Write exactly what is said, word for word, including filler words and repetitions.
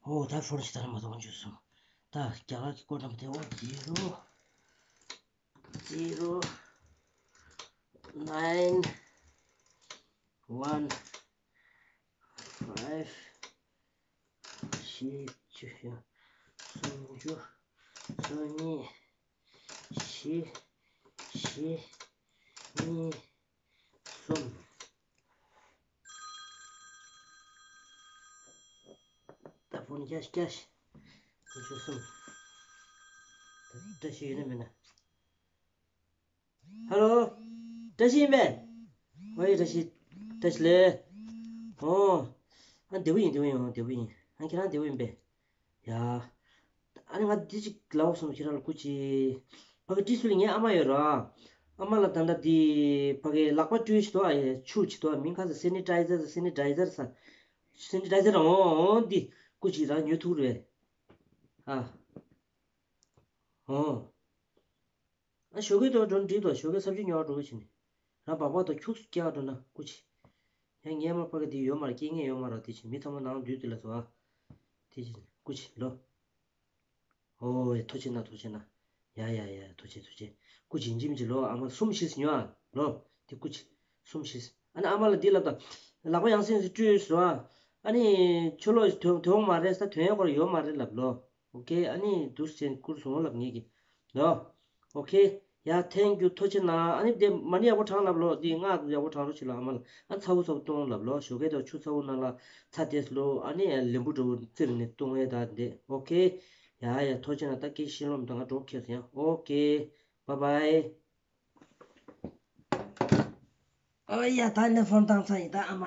ཨོ་ད་ཕོན་ཞིག་ད་ལ་མ་གཏོང་རྒྱུ་སོང་། ད་རྒྱ་གར་གྱི་ཀོཌ་ནམ་བར་དེ་ཨོ་zero zero nine one five བཞི་བཅུ་སུམ་ཅུ་སོ་གཉིས་བཞི་བཞི་གཉིས་གསུམ། ད་ཕོན་རྒྱག་རྒྱག་ཤིག་སུམ་ཅུ་གསུམ། ད་བཀྲ་ཤིས་ཡོད་ན་མེད་ན། ཧ་ལོ། བཀྲ་ཤིས་ཡིན་པས། ཝེ་བཀྲ་ཤིས། བཀྲ་ཤིས་ལེ། ཨོ། ཨ་བདེ་པོ་ཡིན་བདེ་པོ་ཡིན་ཨོ་བདེ་པོ་ཡིན། ཨ་ཁྱེད་རང་བདེ་པོ་ཡིན་པས། ཡ། ཨ་ནི་ང་འདི་ཅིག་ལབ་སོང་ཁྱེད་རང་ལ་སྐུ་མཁྱེན། ཕ་གི་ཏི་སུ་ལ་ངའི་ཨ་མ་ཡོད་ར། ཨ་མ་ལ་ད་ལྟ་འདི་ཕ་གི་ལག་པ་བཀྲུས་ཤི་ཏོ་ཨ་ཡེ་ཆུ་ཆི་ཏོ་མིང་ཁ་ས་སེ་ནི་ཊའི་ཛར་ས་སེ་ནི་ཊའི་ཛར་ས། སེ་ནི་ཊའི་ཛར་འོ་འོ་འདི་སྐུ་མཁྱེན་རང་ཉོ་ཐུབ་རེད། ཨ། འོ། ཨ་ཞོགས་ཀས་ཏོ་འགྲོ་འགྲིག་ཏོ་ཞོགས་ཀས་ས་བཅུ་ཉོ་བ་འགྲོ་གི་ཕྱིན་ནི། རང་སྦག་སྦག་ཏོ་ཁྱུགས་སུ་སྐྱེལ་བ་འགྲོ་ན་སྐུ་མཁྱེན། ཡང་ངའི་མ་ཕ་གི་འདི་ཡོད་མ་རེད་སྐྱེལ་མཁན་ཡོད་མ་རེད་དེ་ཕྱིན་མི་ཚང་མ་ནང་འདུས་དེ་ལ་སོ་ཨ། དེ་ཕྱིན་སྐུ་མཁྱེན་ལོ། ཨོ་ཡ་ཐུགས་རྗེ་གནང་ཐུགས་རྗེ་གནང་། ཡ་ཡ་ཡ་ཐུགས་རྗེ་ཐུགས་རྗེ། སྐུ་མཁྱེན་ཡིན་གཅིག་མིན་གཅིག་ལོ་ཨ་མ་གསུམ་བཞི་ཟེར་ཉོ་ཨ་ལོ། དེ་སྐུ་མཁྱེན་གསུམ་བཞི་ཟེར། ཨ་ནི་ཨ་མ་ལ་འདི་ལབ་དང་། ལག་པ་ཡང་སེ་ཡང་སེ་བཀྲུས་སོ་ཨ། ཨ་ནི་ཁྱོད་ལོ་དོན་དོན་མ་རེད་ས་དོན་ཡག་པོ་ཡོད་མ་རེད་ལབ་ལོ། ཨོ་ཁེ་ཨ་ནི་འདུག་སེ་བཀུར་སོང་ལབ་ངེད་ཀྱི། ལོ། ཨོ་ཁེ། ཡ་ཐེང་ཀྱུ་ཐུགས་རྗེ་གནང་། ཨ་ནི་དེ་མ་ཎི་ཡག་པོ་བགྲང་ལབ་ལོ། འདི་སྔགས་ཡག་པོ་བགྲང་རོགས་བྱེད་ལ་ཨ་མ་ལ་ཨ་ཚ་བོ་ཚ་བོ་གཏོང་ལབ་ལོ། ཞོགས་ཀས་དང་ཆུ་ཚ་བོ་ནང་ལ་ཚ་དེས་ལོ། ཨ་ནི་ལེམ་བུ་འདྲ་བོ་བཙིར་ནས་གཏོང་ཡས་ད་འདི་ཨོ་ཁེ། ཡ་ཡ་ཐུགས་རྗེ་གནང་། ད་ཀྱེ་ཤི་ལོམ་ད་ང་གྲོགས་ཁེལ་སོང་ཡ་ཨོ་ཁེ། བ་བའི། ཨོ་ཡ་ད་ནི་ཕོན་བཏང་ཚར་ཡིན་ད་ཨ་མ།